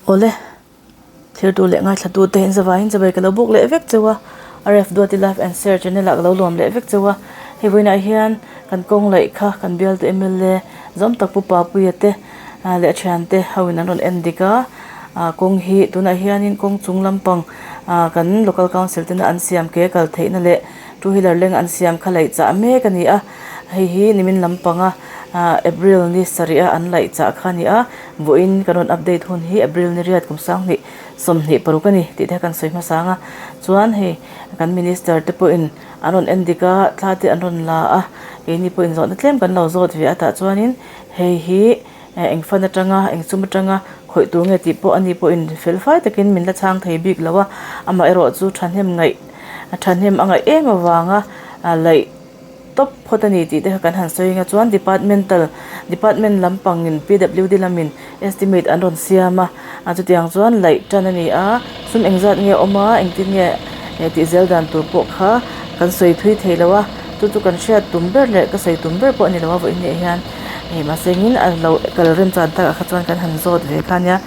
Awle, thirtu leh ngaithlatute in zavaiin chabai ka lo buk leh vek cheu a, RF Duati Live and Share channel ah ka lo lawm leh vek cheu a, hei vawiinah hian kan kawng laih kha kan bialtu mla zawm tak Pu Papuia te leh a thiante ho in an rawn en dik a, kawng hi tunah hianin kawng chung lampang kan local council tena an siam ke kal theihna leh two wheeler leng an siam kha laih chah mek a ni a, hei hi nimin lampanga April ni sarih a an laih chah kha a ni a. Vawiin kan rawn update hun hi April ni riat kum 20 26 a ni tih te kan sawi hmasa ang a, chuan hei kan minister te pawhin an rawn en dik a, thla te an rawn la a, keini pawhin zawhna tlem kan lo zawt ve a tah chuanin hei hi eng fan atanga eng sum atanga khawih tur nge tih pawh ani pawhin fel fai takin min la chhang thei bik lo a, amaherawh chu thahnem ngaih thahnem a ngaih em avanga laih. Top phawt a ni tih te kha kan han sawi anga chuan departmental department lampangin PWD lamin estimate an rawn siam a a chutiang chuan laih tan a ni a sum engzat nge a awm a engtin nge tih zel dan tur pawh kha kan sawi thui thei lo a chu chu kan hriat tum ber leh ka sawi tum ber pawh a ni lo a vawiin ah hian ih mahse engin a lo kal rem chan takah kha chuan kan han zawt ve kha ania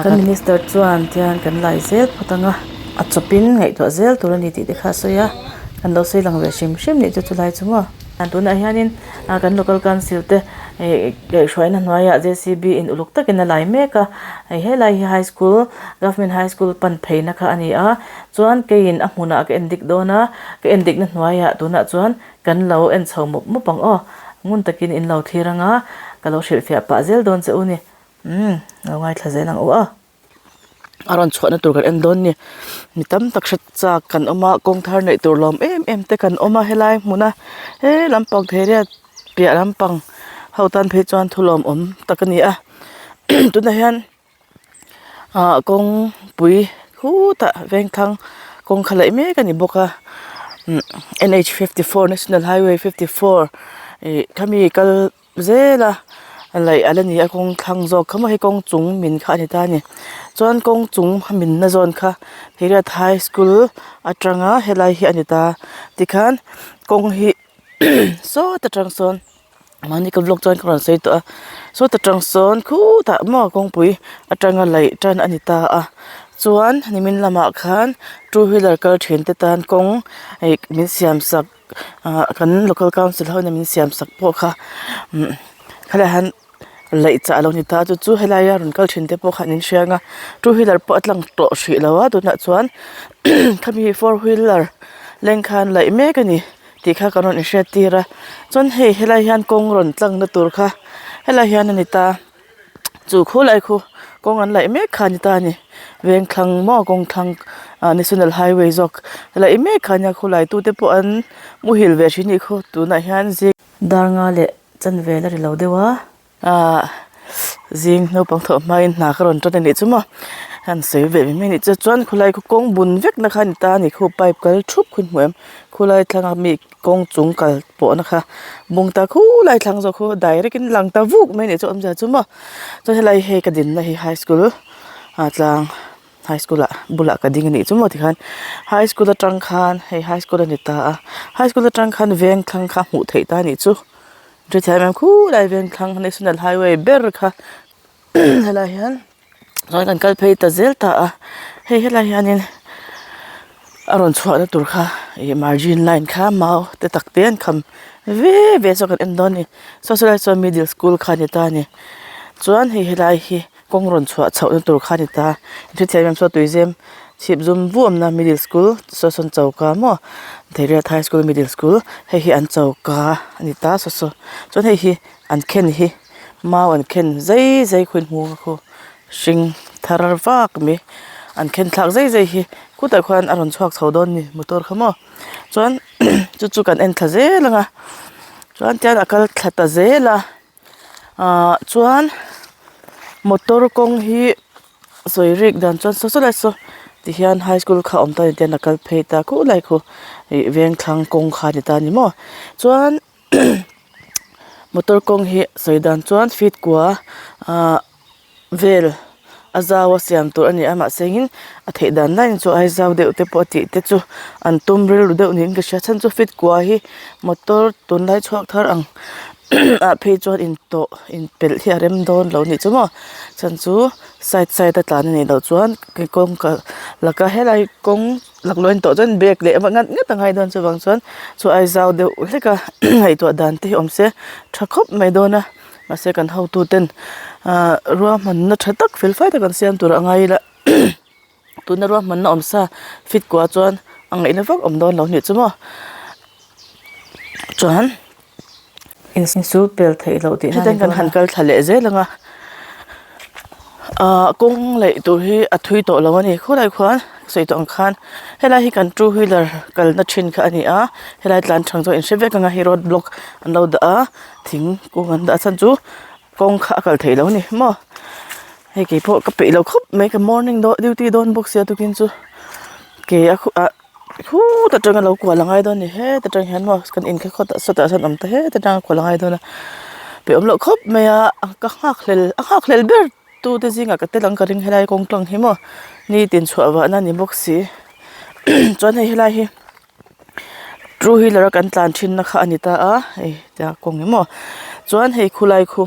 kan minister chuan tihian kan lai zel phawt ang a. A chawpin ngaihtuah zel tur a ni tih te kha a sawi a, kan lo sawi lang ve hrim hrim nih chu chulai chu maw. Tunah hianin kan local council te ih kaihhruaina hnuaiah JCB in uluk takin a lai mek a, hei helai hi high school government high school pan pheina kha a ni a, chuan keiin a hmunah ka en dik dawn a, ka en dikna hnuaiah tunah chuan kan lo en chho mawp mawp ang aw, ngun takin in lo thlir ang a, ka lo hrilhfiah pah zel dawn che u ni, umm lo ngaithla zel ang u aw. A rawn chhuahna tur kan en dawn a ni mi tam tak hre chak kan awm a kawng thar neih tur lawm em em te kan awm a helai hmuna he lampang thei piah lampang ho tan phei chuan thu lawmawm tak a ni a tunah hian ah kawngpui khutah vengthlang kawng kha laih mek a ni bawk a NH 54 national highway 54 ih khami kal. Zel a laih a la ni a kawng thlang zawk kha maw hei kawng chung min kha a ni ta a ni chuan kawng chung a min na zawn kha Hiriat high school atanga helai hi a ni ta tikhan kawng hi sawt atang sawn mahni ka vlog chuan ka rawn sawi tawh a sawt atang sawn khutah maw kawngpui atanga laih tan a ni ta a chuan nimin lamah khan two wheeler kal thin te tan kawng ih min siam sak. Ahh kan local council ho in min siam sak pawh kha umm helaiah hian laih chah a lo ni ta a chu chu helaia rawn kal thin te pawh khan in hria ang a two wheeler pawh a tlang tawh hrih lo a tunah chuan khami four wheeler leng khan laih mek a ni tih kha kan rawn inhriat tir a chuan hei helai hian kawng rawn tlang na tur kha helai hian a ni ta. Chu khulai khu kawng an laih mek kha a ni ta a ni veng thlang maw kawng thlang ah national highway zawk laih mek kha a nia khulai tute pawh an muhil ve thin anih khu tunah hian zing dar nga leh chanvel a ri lo deuh a ah zing naupang thawh hmain hna ka rawn tan a nih chu maw an sawi ve mai mai a nih chu chuan khulai khu kawng bun vek na kha a ni ta a ni khu pipe kal thup khu hmu em khulai thlanga mi kawng chung kal pawhna kha bung ta khulai thlang zawk khu direct in lang ta vuk mai a nih chu awmzia chu maw chuan helai hei ka dinna hi high school ah tlang high school ah bulah ka ding a nih chu maw tikhan high school atang khan hei high school a ni ta a high school atang khan veng thlang kha hmuh theih ta a nih chu hrethiam em khulai veng thlang national highway ber kha helai hian. Chuan kan kal phei ta zel ta a hei helai hianin a rawn chhuahna tur kha ih margin line kha mau te tak te an kham ve ve chu kan en dawn a ni saw sawlai chuan middle school kha a ni ta a ni chuan hei helai hi kawng rawn chhuah chhoh na tur kha a ni ta hrethiam em saw tuizem chhip zum vu awmna middle school saw sawn choka maw Theiriat high school middle school hei hi an choka a ni ta saw saw chuan hei hi an khen hi. Mau an khen zai zai khu in hmu ang khu hring thar vak mai an khen thlak zai zai hi khutah khuan a rawn chhuak chho dawn a ni motor kha maw chuan chu chu kan en thla zel ang a chuan tian a kal thla ta zel a ahh chuan motor kawng hi sawi rik dan chuan saw saw lai saw tihian high school kha awm ta ni tian a kal phei ta khulai khu ih vengthlang kawng kha a ni ta a ni maw chuan. Motor kawng hi sawi dan chuan feet kua ahh vel a zau a siam tur a ni a mahse in a theih dan dan in chu ai zau deuh te pawh a tih te chu an tum rilru deuh niin ka hria chhan chu feet kua hi motor tunlai chhuak thar ang. ah phei chuan intawh inpelh hi a rem dawn lo nih chu maw chhan chu side side a tlan a nih loh chuan kawng kal laka helai kawng laklawh a intawh chuan brake leh ngat ngat a ngai dawn chuvang chuan chu ai zau deuh hlek a ngaihtuah dan te hi awm se tha khawp mai dawn a mahse kan hotu ten ahh ruahmanna tha tak fel fai tak an siam tur a ngai ila. Tuna ruahmanna awm sa fit kuah chuan a ngaihna vak awm dawn lo nih chu maw chuan insul pel theih loh tih hetiang kan han kal thla leh zel ang a ahh kawng laih tur hi a thui tawh lo a ni khawlai khuan sawi tawh ang khan helai hi kan two wheeler kalna thin kha a ni a helai tlan thang chu a inhre vek ang a hei road block an lo dah a thingkung an dah a chhan chu kawng kha a kal theih loh a ni maw. Hei kei pawh ka peih lo khawp mai ka morning dawn duty dawn bawk sia tukin chu ke a khuh ah khut atanga lo kual a ngai dawn a ni heta tang hian maw kan in kha khawtah sawtah sawn awm ta heta tanga kual a ngai dawn a peih awm loh khawp mai a ka nghakhlel a nghakhlel ber tu te zingah ka tel ang ka ring helai kawng tlang hi maw nitin chhuah vahna a ni bawk si chuan hei helai hi two wheeler a kan tlan thin na kha a ni ta a hei tia kawng hi maw chuan hei khulai khu.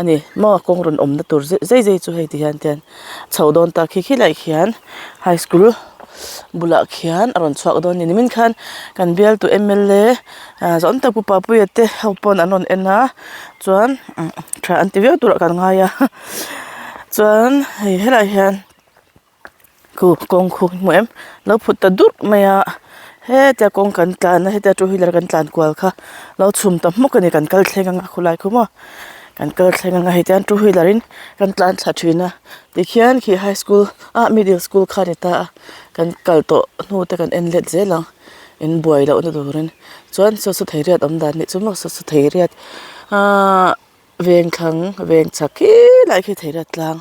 A ni maw kawng rawn awmna tur zai zai chu hei ti hian te chho dawn ta khi khi lai khian high school bulah khian a rawn chhuak dawn a ni nimin khan kan bialtu m l a ah zawng tak pu papuia te ho pawn an rawn en a chuan tha an ti viau turah kan ngai a chuan hei helaiah hian. Khu kawng khu hmu em lo phut ta durh mai a hetia kawng kan tlan a hetia two wheeler kan tlan kual kha lo chhum ta hmawk a ni kan kal thleng ang a khulai khu maw kan kal thleng ang a hei tian two wheeler in kan tlan thla thin a tikhian khi high school ah middle school kha a ni ta a kan kal tawh hnu te kan en let zel ang in buai loh na turin chuan saw saw thei riat awm dan nih chu maw saw saw thei riat ahh. Veng thlang veng chak khi lai khi theirat tlang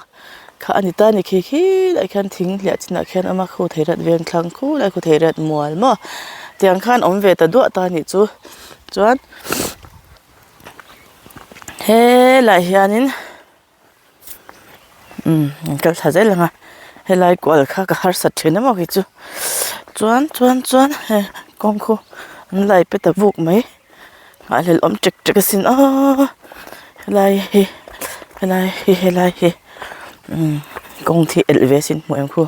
kha a ni ta a ni khi khi lai khian thing hliah chinah khian a awm a khu theirat veng thlang khu lai khu theirat mual maw tiang khan awm ve ta duah ta a nih chu chuan helaiah hianin. Umm an kal thla zel ang a helai kual kha ka harsat thin emaw kei chu chuan chuan chuan hei kawng khu an lai pe ta vuk mai nghahhlelh awm ṭek ṭek asin aw helai hi helai hi helai hi umm kawng hi elh ve asin hmuh em khu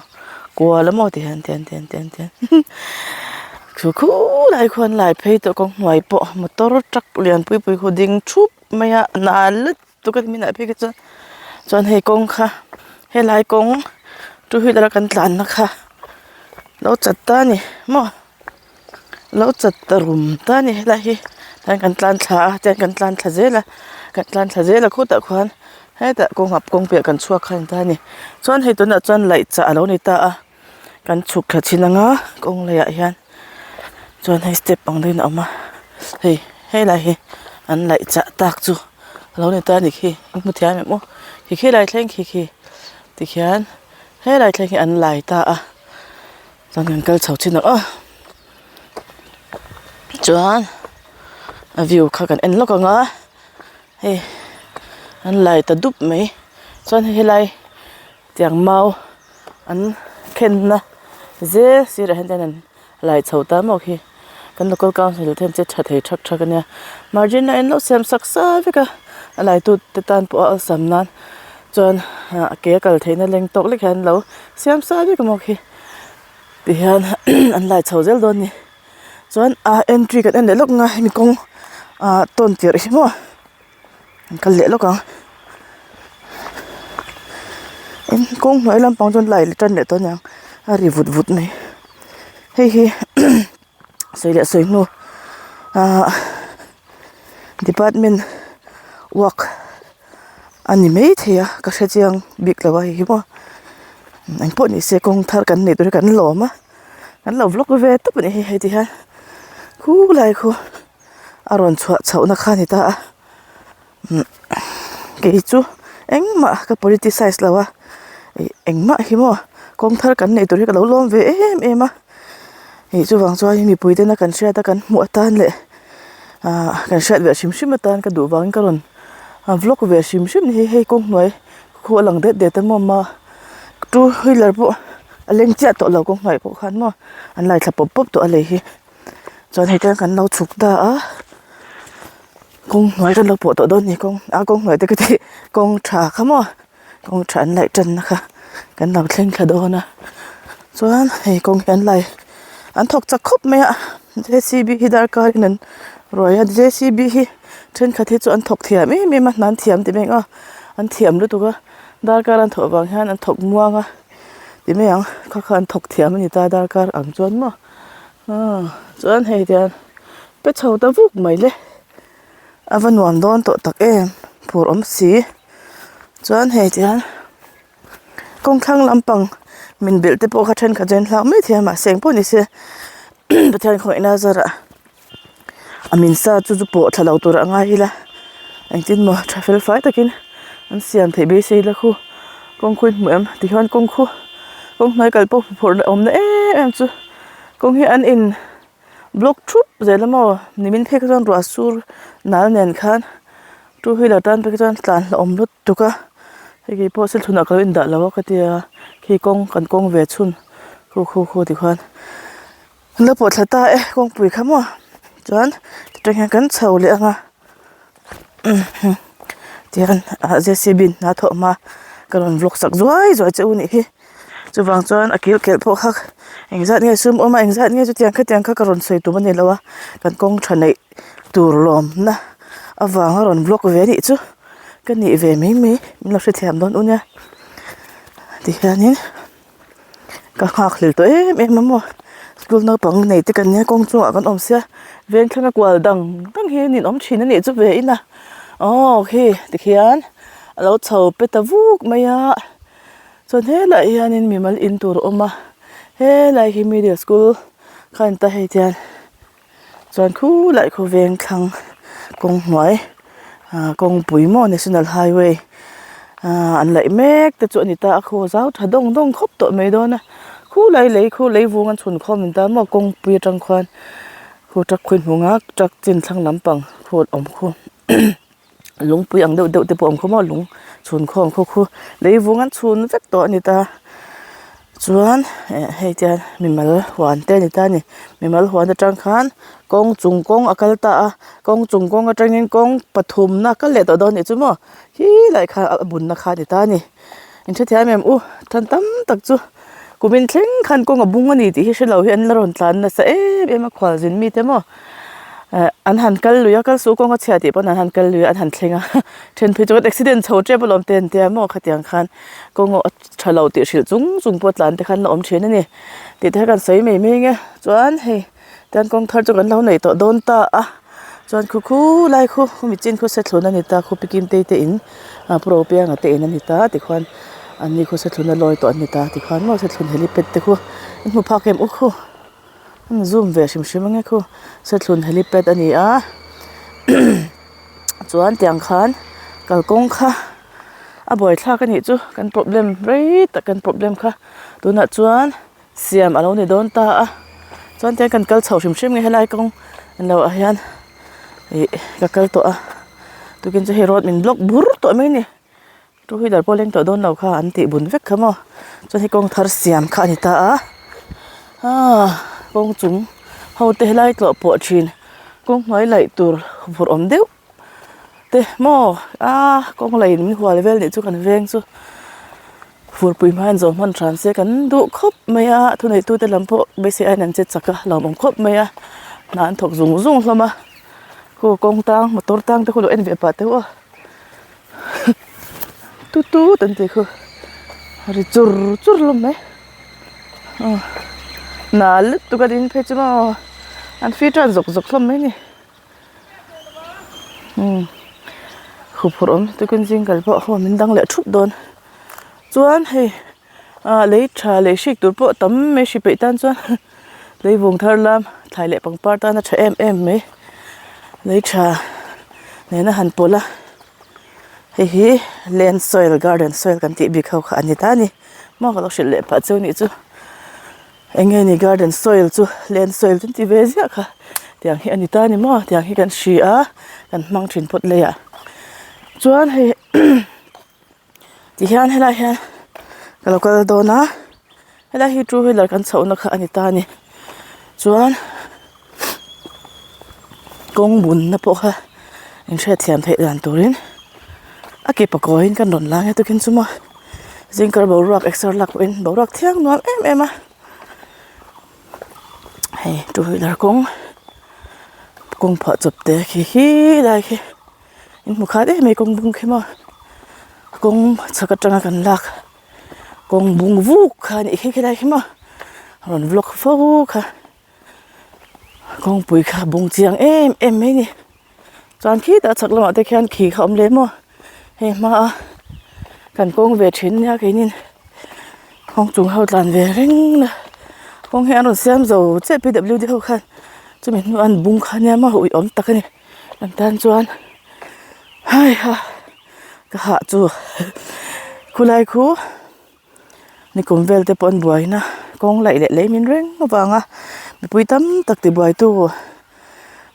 kual emaw ti hian tian tian tian tian chu khulai khuan lai phei tawh kawng hnuai pawh motor truck lian pui pui khu ding thup mai a nal lutuk. Tukverh minah phei kha chuan chuan hei kawng kha helai kawng two wheeler a kan tlanna kha lo chat ta a ni maw lo chat ta rum ta a ni helai hi tihian kan tlan thla a tihian kan tlan thla zel a kan tlan thla zel a khutah khuan hetah kawngah kawng piah kan chhuak kha a ni ta a ni chuan hei tunah chuan laih chah a lo ni ta a. Kan chhuk thla chin ang a kawng leiah hian chuan hei step ang deuhin a awm a hei helai hi an laih chah tak chu a lo ni ta a ni khi in hmu thiam em aw khi khi lai thleng khi khi tikhian helai thleng hi an lai ta a chuan kan kal chho chin ang aw chuan a view kha kan en lawk ang a hei an lai ta dup mai chuan hei helai. Tiang mau an khenna zel sirah hian an lai chho ta maw khi kan local council te hian che tha thei thak thak ania margin a inlo siam sak sa vek a a lai tu te tan pawh a awlsam nan chuan a ke a kal theihna leng tawk lek hian an lo siam sa vek a maw khi tihian an lai chho zel dawn a ni chuan a entry kan en leh lawk ang a hemi kawng ah tawn tirh hi maw. An kal leh lawk ang in kawng hnuai lampang chuan lai tan leh tawh aniang a ri vut vut mai hei hi sawi leh sawi hnu ahh department work a ni maithei a ka hre chiang bik lo a hei hi maw engpawh ni se kawng thar kan neih tur hi kan lawm a kan lo vlog ve tawp a ni hei heti hian khulai khu. A rawn chhuah chhohna kha a ni ta a umm kei chu engmah ka politicize lo a ih engmah hi maw kawng thar kan neih tur hi ka lo lawm ve em em a ih chuvang chuan mipui tena kan hriat a kan hmuh atan leh ahh kan hriat ve hrim hrim atan ka duh vangin ka rawn vlog ve hrim hrim ni hei kawng hnuai khu a lang det det a maw ma two wheeler pawh a leng chiah tawh lo kawng hnuai pawh khan maw an lai thla pawp pawp tawh a lei hi. Chuan hei te kan lo chhuk ta a. Kawng hnuai kan lo pawh tawh dawn a ni kawng a kawng hnuai te ka tih kawng tha kha maw kawng tha an laih tan na kha kan lo thleng thla dawn a chuan hei kawng hi an lai an thawk chak khawp mai a j c b hi darkar in an ruai a j c b hi thenkhat hi chu an thawk thiam em em a hna an thiam ti mai ang aw an thiam lutuk a darkar an thawh vang hian an thawk muang a ti mai ang kha kha an thawk thiam a ni ta darkar ang chuan maw aw chuan hei tiang pe chho ta vuk mai le a va nuam dawn tawh tak em phur awm si chuan hei tiang kawng thlang lampang min belh te pawh kha thenkhat chuan hlak mai thei a mahse engpawh ni se Pathian khawngaihna zarah a min sa chu chu pawh thla lo tur a ngai ila engtin maw tha fel fai takin an siam theih beisei ila khu kawng khu in hmu em tikhian kawng khu kawng hnuai kal pawh huphurh leh awmna em em chu kawng hi an in block thup zel a maw nimin phei kha chuan ruah sur nal nen khan two wheeler tan phei kha chuan tlan hlauhawm lutuk a hei kei pawh silchhunah ka lo indah lo a ka tia khi kawng kan kawng ve chhun khu khu khu tikhuan an lo pawh thla ta e kawngpui kha maw chuan tichuan hian kan chho leh ang a tihian ah j c b in hna thawh hma ka rawn vlog sak zuai zuai che u nih hi. Chuvang chuan a kil kelh pawh kha engzat nge sum awm a engzat nge chutiang khatiang kha ka rawn sawi tum a ni lo a kan kawng tha neih tur lawmna avanga rawn vlog ve anih chu ka nih ve mai mai min lo hrethiam dawn u nia tihianin ka nghak hlel tawh em em a maw school naupang nei te kan nia kawng chungah kan awm sia veng thlanga kual dang dang hi an inawm thin a nih chu ve in a aw khi tikhian a lo chho pe ta vuk mai a. Chuan helaiah hianin mimal in tur a awm a helai hi middle school kha a ni ta hei tian chuan khulai khu veng thlang kawng hnuai ah kawngpui maw national highway ah an laih mek te chu a ni ta a khaw zau tha dawng dawng khawp tawh mai dawn a khulai lei khu lei vung an chhun khawm a ni ta maw kawngpui atang khuan khu truck khawi hmu ngak truck chin thlang lampang khu a awm khu. Lungpui ang deuh deuh te pawh a awm khawm a lung chhun khawm khaw khu lei vung an chhun vek tawh a ni ta chuan eh hei tian mimal huan te a ni ta a ni mimal huan atang khan kawng chung kawng a kal ta a kawng chung kawng atangin kawng pathumna a kal leh tawh dawn a nih chu maw khilai kha a bunna kha a ni ta a ni inthiam em u than tam tak chu kumin thleng khan kawng a bung a ni tih hi hrelo hi an la rawn tlan nasa em em a khualzin mite maw eh an han kal lui a kal suh kawng a chhia tih pawn an han kal lui a an han thleng a then phei chuan accident chho tep alawm te an tia maw khatiang khan kawng a tha lo tih hrilh chung chung pawh tlan te khan la awm thin a ni tih te kha kan sawi mai mai ang e chuan hei tian kawng thar chu kan lo neih tawh dawn ta a chuan khu khu lai khu khumi chin khu sethlun a ni ta khu pikin te te in ah pu ropianga te in a ni ta tikhuan an ni khu sethlun a lawi tawh an ni ta tikhuan maw sethlun helipad te khu an hmu phak em u khu an zoom ve hrim hrim ang e khu sethlun helipad a ni a chuan tiang khan kalkawng kha a buaithlak a nih chu kan problem rei tak kan problem kha tunah chuan. Siam a lo ni dawn ta a chuan tiang kan kal chho hrim hrim nge helai kawng an lo ah hian ih ka kal tawh a tukin chu hei road min block bur tawh mai a ni two wheeler pawh leng tawh dawn lo kha an tih bun vek kha maw chuan hei kawng thar siam kha a ni ta a aaa kawng chung ho te helai tlawh pawh thin kawng hnuai laih tur vur awm deuh te maw a kawng lei min hual vel nih chu kan veng chu furpui hma in zawh hman hram se kan duh khawp mai a thuneitu te lam pawh beisei aiin an che chak a hlauhawm khawp mai a hna an thawk zung zung hlawm a khu kawng tang motor tang te khu lo en ve pah teuh a tut tut an tih khu ri chur chur hlawm mai aw nal lutuk a ding phei chu maw an fit tan zawk zawk hlawm mai a ni. Umm huphurh awm tukin zing kal pawh haw min dang leh thup dawn chuan hei ah lei tha lei hrik tur pawh tam mai hri peih tan chuan lei vung thar lam thlai leh pangpar tan a tha em em mai lei tha nena han pawlh a hei hi land soil garden soil kan tih bik ho kha a ni ta a ni maw ka lo hrilh leh pah chu a nih chu. Eng nge ni garden soil chu land soil chu an ti ve ziah kha tiang hi a ni ta a ni maw tiang hi kan hri a kan hmang thin phawt leiah chuan hei tihian helai hian ka lo kal dawn a helai hi two wheeler kan chhohna kha a ni ta a ni chuan kawng bunna pawh kha. Inhriatthiam theih dan turin a ke pakawiin kan rawn lang e tukin chu maw zingkar boruak exer lak pawhin boruak thiang nuam em em a hei two wheeler kawng kawng phuah chawp te khi khi lai khi in hmu khat em em kawng bung khi maw kawng chhak atanga kan lak kawng bung vuk kha a nih khi khilai khi maw rawn vlog fo kha. Kawngpui kha bung chiang em em mai ni chuan khitah chhak lamah te khian khi kha awm leh maw hei hmaa kan kawng ve thin nia keinin kawng chung ho tlan ve reng la kawng hi an rawn siam zo chiah P W D ho khan chumi hnuah an bung kha nia maw ui awm tak a ni an tan chuan hai ha ka hah chu khulai khu. Nikum vel te pawh an buaina kawng laih leh lei min reng avanga mipui tam tak tibuaitu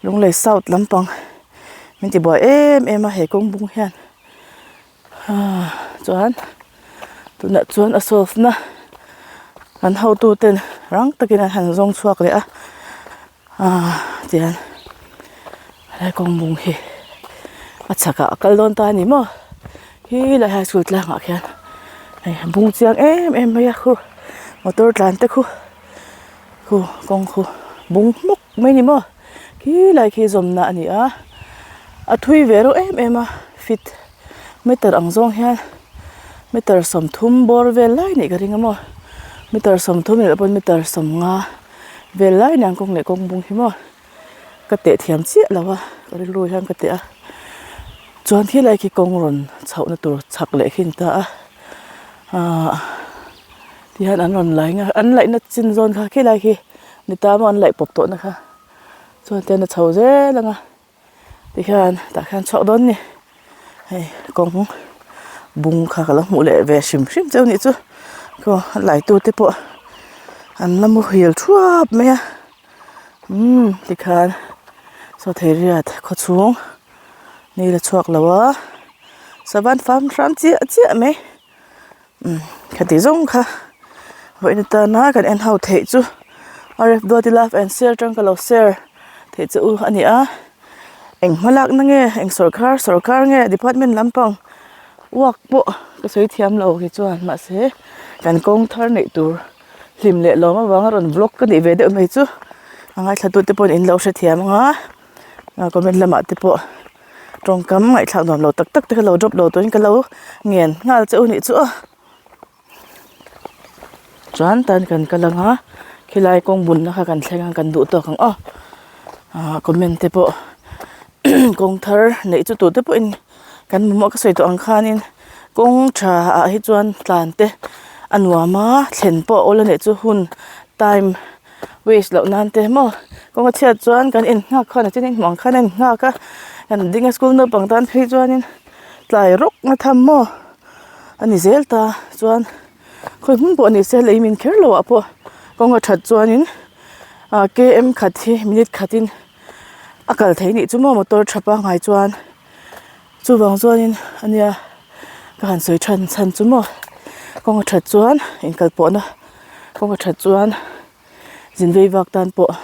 Lunglei South lampang min tibuai em em a he kawng bung hian ah chuan tunah chuan a solve na an hotu ten rang takin an han zawng chhuak leh a ah tian helai kawng bung hi a chhakah a kal dawn ta a ni maw helai high school tlangah khian hei a bung chiang em em mai a khu motor tlan te khu khu kawng khu bung hmawk mai a ni maw khilai khi zawmna a ni a a thui ve reuh em em a feet meter ang zawng hian meter 30 bawr vel lai anih ka ring a maw meter 30 leh pawh meter 50. Vel lai nen kawng leh kawng bung hi maw ka teh thiam chiah lo a ka rilru hian ka teh a chuan khilai khi kawng rawn chhoh na tur chhak leh khi a ni ta a ahh tihian an rawn lai a an laih na chin zawn kha khilai khi ni ta maw an laih pawp tawh na kha chuan tihian a chho zel ang a. Tikhian tah khian chhuak dawn ni hei kawng bung kha ka lo hmuh leh ve hrim hrim cheu nih chu khaw a lai tu te pawh an la muhil thuap mai a umm tikhan saw thei riat khaw chhung ni la chhuak lo a savan fam hram chiah chiah mai. Umm khati zawng kha vawiin atana kan en ho theih chu a ref duati love and share atang ka lo share theih che u a ni a eng hma lakna nge eng sawrkar sawrkar nge department lampang work pawh ka sawi thiam lo khi chuan mahse kan kawng thar neih tur hlim leh lawm avanga rawn vlog ka nih ve deuh mai chu a ngaithla tute pawhin in lo hrethiam ang a comment lamah te pawh. Tawngkam ngaihthlak nuam lo tak tak te kha lo drop lo turin ka lo ngen nghal che u nih chu a. Chuan tan kan kal ang a khilai kawng bunna kha kan thleng ang kan duh tawk ang aw. Ahh comment te pawh kawng thar neih chu tute pawhin kan mamawh ka sawi tawh ang khanin kawng tha ah hi chuan tlan te a nuam a thlen pawh a awl a nih chu hun time Waste loh nan te maw kawng a chhiat chuan kan in nghak khan a chin hmuh ang khan a in nghak a kan ding a school naupang tan phei chuanin tlai rawk na tham maw a ni zel ta chuan khawi hmun pawh ni se lei min kher loh ah pawh kawng a that chuanin ah km khat hi minute khatin a kal thei nih chu maw motor tha pangngai chuan chuvang chuanin ania ka han sawi than chhan chu maw kawng a that chuan inkalpawhna. Kawng a that chuan zin vei vak tan pawh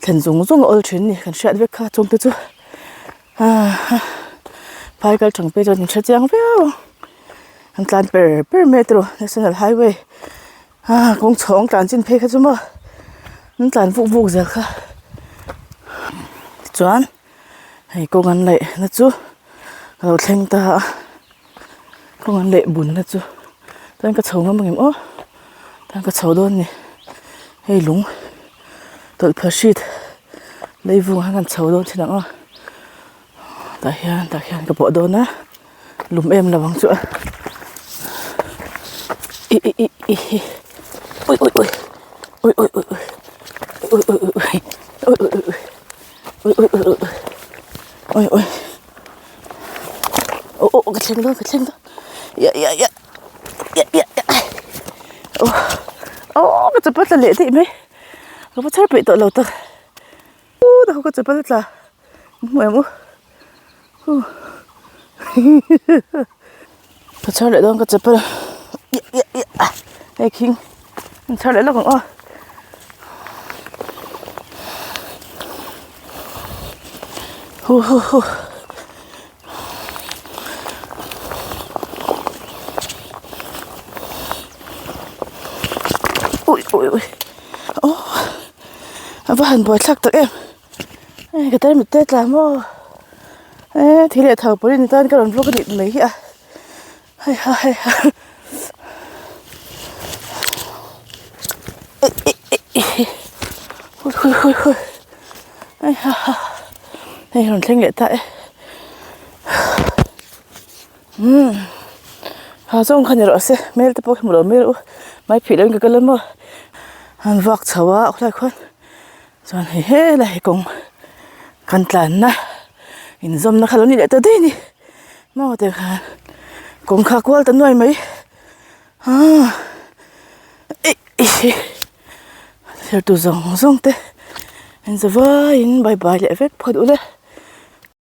thlen zung zung a awl thin ni kan hriat vek kha chung te chu ah phai kal thang phei chuan in hre chiang viau ang an tlan per per mai tiraw national highway ah kawng chhawng tlan chin phei kha chu maw an tlan vuk vuk zel kha tichuan hei kawng an laih na chu a lo thleng ta a. Kawng an leh bunna chu chuan ka chho ngam angem aw chuan ka chho dawn ni hei lung tawlh phah hrit lei vung ah hian kan chho dawn thin ang aw tah hian tah hian ka pawh dawn a lum em lo ang chu a ih ih ih ih hi ui ui ui ui ui ui ui ui ui ui ui ui ui ui ui ui ui ui ui. Aw aw ka thleng dawn ka thleng dawn ya ya ya ya ya ya aw aw ka chapal tla leh daih mai ka va chhar peih tawh lo tak u dang ka chapal tla hmu em u ka chhar leh dawn ka chapal ya ya ya hei khing an chhar leh lawk ang aw. Hu hu hu. Ui ui ui aw a va han buai thlak tak em hei ka tarmit te tla maw e thil leh tho pawhin tan ka rawn vlog a nih mai hi a hei ha hei ha hui hui hui hui hei ha ha hei rawn thleng leh ta e. Umm ha zawng kha ni rawh se hmel te pawh khi hmu lo mai rawh u mai phih loin ka kal a maw an vak chho a khawlai khuan chuan hei helai hi kawng kan tlanna inzawmna kha lo ni leh ta daih a ni maw tiang khan kawng kha a kual ta nuai mai aa eih eih thlir tu zawng zawng te an za vaiin bye bye leh vek phawt ule.